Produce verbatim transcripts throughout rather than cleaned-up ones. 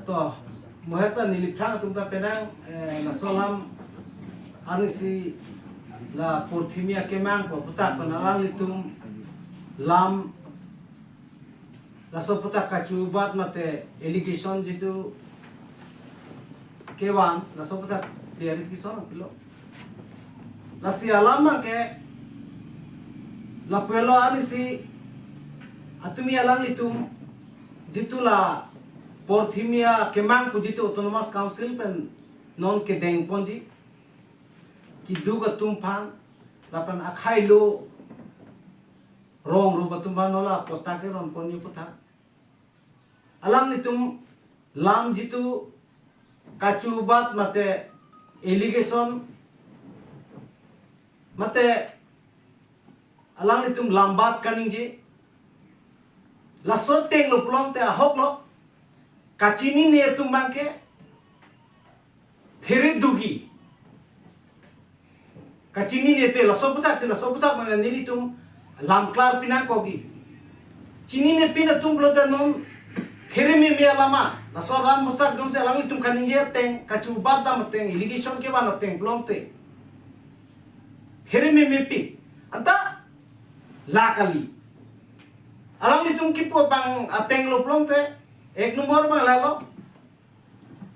To, muheta neli aphrang atum ta penang, eh, laso alam arnisi la porthimi akemang ko putak pen alanglitum lam laso putak kachubat mate allegation jitu kevan, laso putak clarification pilo. Lasi alam abangke lapulo arnisi atumi alanglitum jitu la porthimi akemang pu jitu Autonomous Council pen non kedeng ponji, keduk atum aphan lapen akhai lo rong rup atum aphan la patta keron ponji puthak. Alanglitum lam jitu kachubat mate allegation mate alanglitum lambat kaningje. Laso ateng lo pulote ahok lo kachinine atum abangke phere dogi. Kachinine te laso puthak si laso puthak abang nelitum lam klar pinangkokji. Chinine pin atum pulote non phere meme alam, laso alam puthak jongsi alanglitum kaningje ateng, kachubat dam ateng, allegation kevan ateng pulote phere meme pin. Anta la kali. Alanglitum kipu abang ateng lo pulote, ek nombor abang lalo,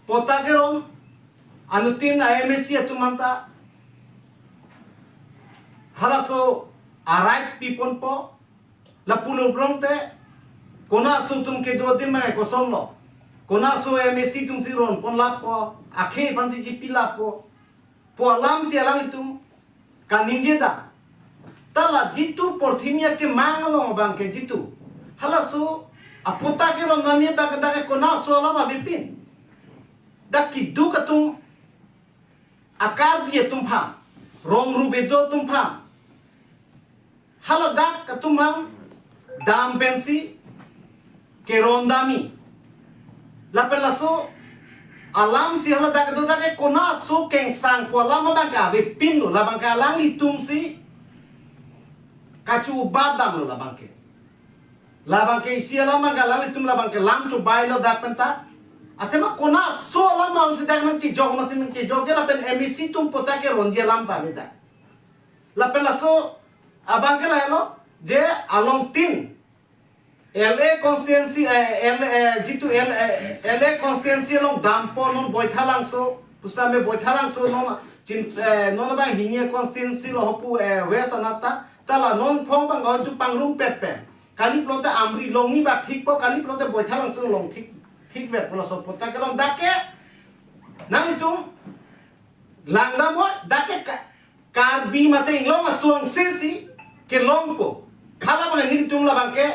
patta keron anuttin a-M A C atum anta halaso a-right piponpo. Lapulo pulote, kona aso atum kedo adim abang kosonlo, kona aso M A C atum si ron pon lapo, akhei aphan si chipi lapo pu alam si alanglitum kaningje dam. Ta la jitu porthimi akemang along abangke jitu halaso apatta keron damji abangke dak ke kona aso alam avepin. Dak keduk atum, a-Karbi atum aphan, rong rup kedo atum aphan, haladak atum aphan dam pensi keron damji. Lapen laso alam si haladak kedo dak ke kona aso kengsang pu alam abangke avepinlo, labangke alanglitum si kachubat damlo labangke. Labangke isi alam abangke alanglitum labangke lam chubai lo dak penta. Athema kona aso alam along si dak nangchijok masi nangchijokje lapen M A C atum patta keronji alam ta avedak. Lapen laso abangke lahelo je along tin L A constituency, eh, L A, eh, jitu L A, eh, L A constituency along dampo non Baithalangso, pusitame Baithalangso non chin, eh, non abang hini a-constituency lo hopu, eh, West anatta, ta la non phong abang hoitu pangrum pet pen. Kali pulote Amri along ni bak thikpo, kali pulote Baithalangso along thik, thikvetpo laso patta keron dak ke. Nanglitum langdamnon dak ke ka, Karbi mate Inglong aso angse si kelongpo. Hala abang nelitum labangke,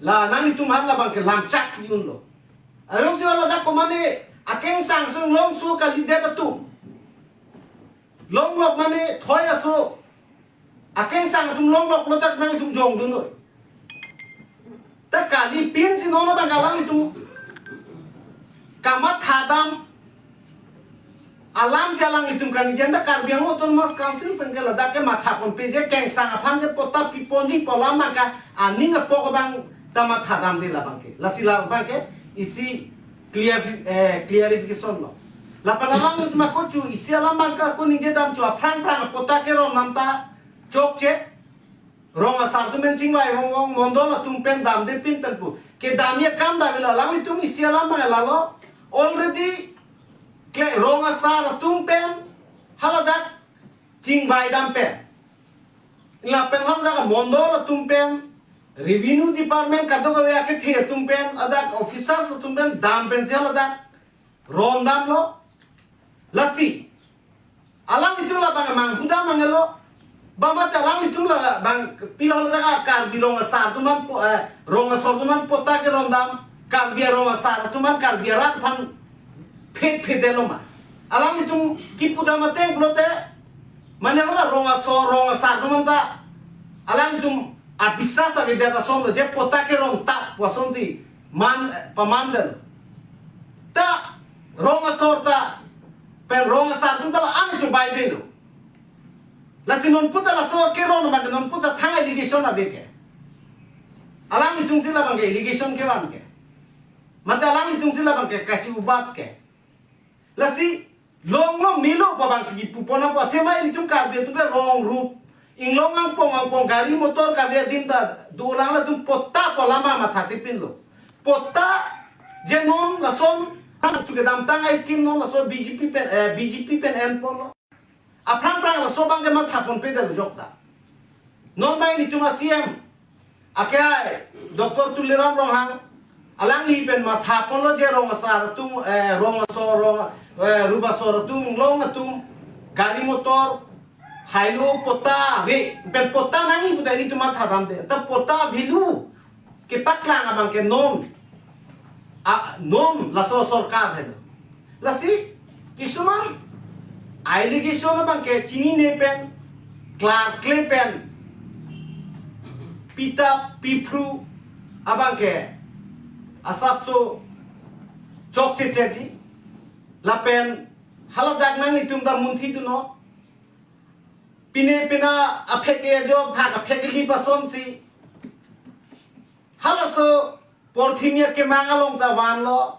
la nanglitum aphan labangke lamchak pi-unlo. Along si haladak komane akengsang aso Inglongso kalidet atum, longlok mane thoi aso akengsang atum longlok lo dak nanglitum jongdunnoi. Ta kali pinsi non abang alanglitum kamatha dam alam si alanglitum kaningje, anta Karbi Anglong Autonomous Council pen ke ladak ke matha ponpe je kengsang aphan je patta piponji pu alam abangke aning apok abang ta matha damde labangke. Lasi labangke isi clear, eh, clarification lo. Lapen alanglitum ako chu isi alam abangke ako ningje dam chu aphrang phrang patta keron dam ta chokche. Rong asar atum pen chingvai vong vong, mondol atum pen damde pin pen pu. Kedamji akam ta avelo, alanglitum isi alam abang lalo. Already ke rong asar atum pen haladak chingvai dam pen, lapen haladak mondol atum pen, revenue department kadokave akethe atum pen, ladak officers atum pen dam pensi haladak ron damlo. Lasi alanglitum labang manghu dam mangelo. Bang mate alanglitum labang pilo haladak Karbi rong asar atum aphan po, eh, rong asor atum aphan patta keron dam, Karbi rong asar atum aphan, Karbi arat aphan phet phet detlo ma. Alanglitum kipu dam ateng pulote, mane hala rong asor, rong asar atum aphan ta alanglitum abiswas avedet asonlo je patta keron tap pu asonsi man, eh, paman detlo. Ta rong asor ta pen rong asar atum ta la-an chubai belo. Lasi non puta laso keron abang non puta thang allegation ave ke. Alanglitum si labangke allegation kevan ke. Mate alanglitum si labang ke kachi-ubat ke. Lasi longlo melo pu abang si kipu pon apot athema ilitum Karbi atum ke rong rup. Inglong angpong angpong gari motor kave adim ta dolang, latum patta pu alam matha tipinlo. Patta je non lason hang chu kedamtang a-scheme non laso B J P pen, eh, B J P pen en ponlo. Aphrang phrang laso abang ke matha ponpe dal jok ta. Non mai ilitum a-C M ake ai Doctor Tuliram Ronghang, alangli pen matha ponlo je rong asar atum, eh, rong asor, rong, eh, rup asor atum, inglong atum, gari motor, hailo patta ave, pen patta nangji pu ta ilitum matha damde. Ta patta avelo kepaklang abang ke non, a, non laso sorkar helo. Lasi kisuman allegation abang ke chinine pen, klarkle pen, pitap piphru abang ke asapso chokche cheji. Lapen haladak nanglitum ta munthi dunnon. Pine pina aphek-e ajo phak aphek-e li pasonsi halaso porthimia kemang along ta vanlo.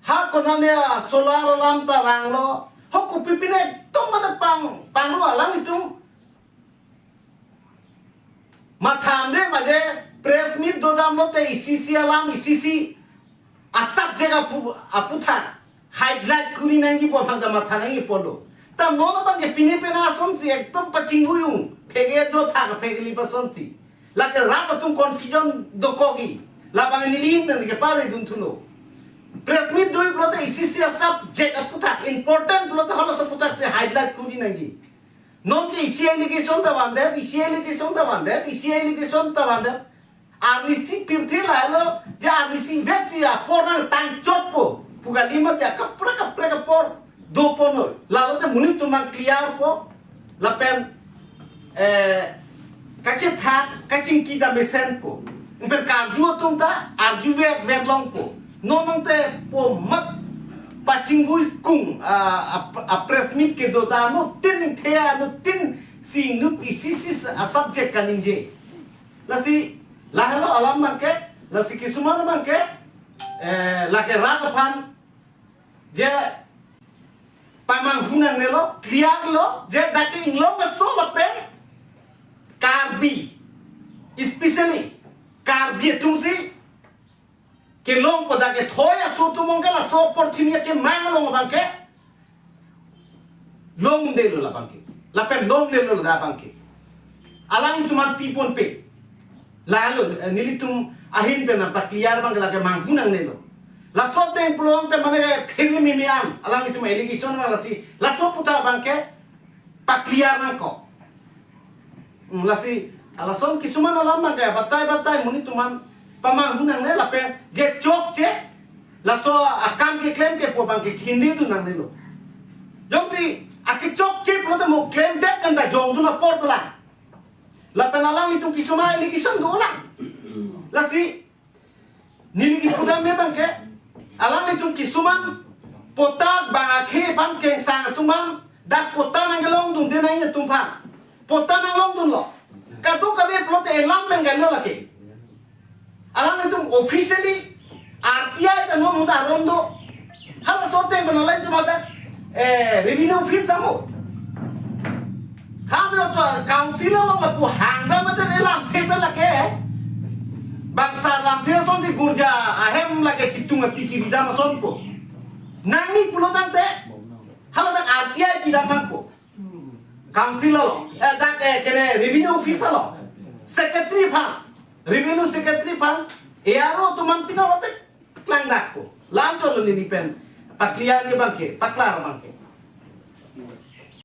Ha konane solar alam ta vanglo. Ha kopi pine tum mana pang panglo alanglitum. Matha damde maje press meet dodamlote isi isi alam isi isi a-subject apu, aputhak highlight kuri nangji pu abang ta matha nangji ponlo. Ta non abang ke pine pena asonsi ekdom pachingvui-ung. Phek-e ajo phak aphek-e li pasonsi. Lake rat atum confusion dokokji. Labang neli pen kepare dun thulo. Press meet doi pulote isi isi a-subject aputhak important pulote halaso aputhak si highlight kuri nangji. Non ke isi allegation ta vandet, isi allegation ta vandet, isi allegation ta vandet. Arnisi pirthe lahelo, je arnisi vetsi apor nangtangchotpo pu kali mate kaprek kaprek apor do ponlo. Lalote monit atum abang clear po. Lapen, eh, kachethak kachingki ta mesenpo. Lapen karju atum ta arju vet vet longpo. Non nangte po mat pachingvui kung a, a, a-press meet kedo ta no tin thea no tin sing no isi isi a-subject kaningje. Lasi lahelo alam abang ke, lasi kisuman abang ke, eh, lake rat aphan je pamanghu nangnelo, clear lo, je dak ke inglong aso lapen Karbi, especially Karbi atumsi kelong kodak kethoi aso atum abang ke laso porthimia kemang along abang ke longdelo labang ke. Lapen longlelo labang ke. Alanglitum aphan pi ponpe. Lalo, eh, nelitum ahin pen nangpa-clear abang ke lake manghu nangnelo. Laso ateng pulote mane phere meme an alanglitum allegation abang lasi laso aputhak abang ke pa-clear nangkok. Hmm, lasi alason kisuman alam abang ke batai batai monit atum aphan pamanghu nangne lapen je chokche laso akam keklem kepu abang ke khindi dun nangnelo. Jongsi akechokche pulote mo klemdet pen ta jongdun apor dolang. Lapen alanglitum kisuman allegation dolang. Lasi neli kipu dam abang ke, alanglitum kisuman patta bang akhei aphan kengsang atum abang dak patta nangkelongdunde nangji atum aphan patta nanglongdunlo. Kadokave pulote elam pen galo lake. Alanglitum officially R T I ta non muda rondo. Halaso ateng pen alanglitum hadak, eh, revenue office dampo. Khamlo to council along lapu hang dam mate elamthe pen lake. Bangso lamthe asonsi gurja ahem lake chitung atiki ridam asonpo. Nangji pulo tangte haladak R T I pidam nangpo. Council along, eh, dak, eh, kene revenue office along, secretary aphan, revenue secretary aphan, A R O atum aphan pina lote klangdakpo. La-anchot lo neli pen pa-clear abang ke, pa-clear abang ke.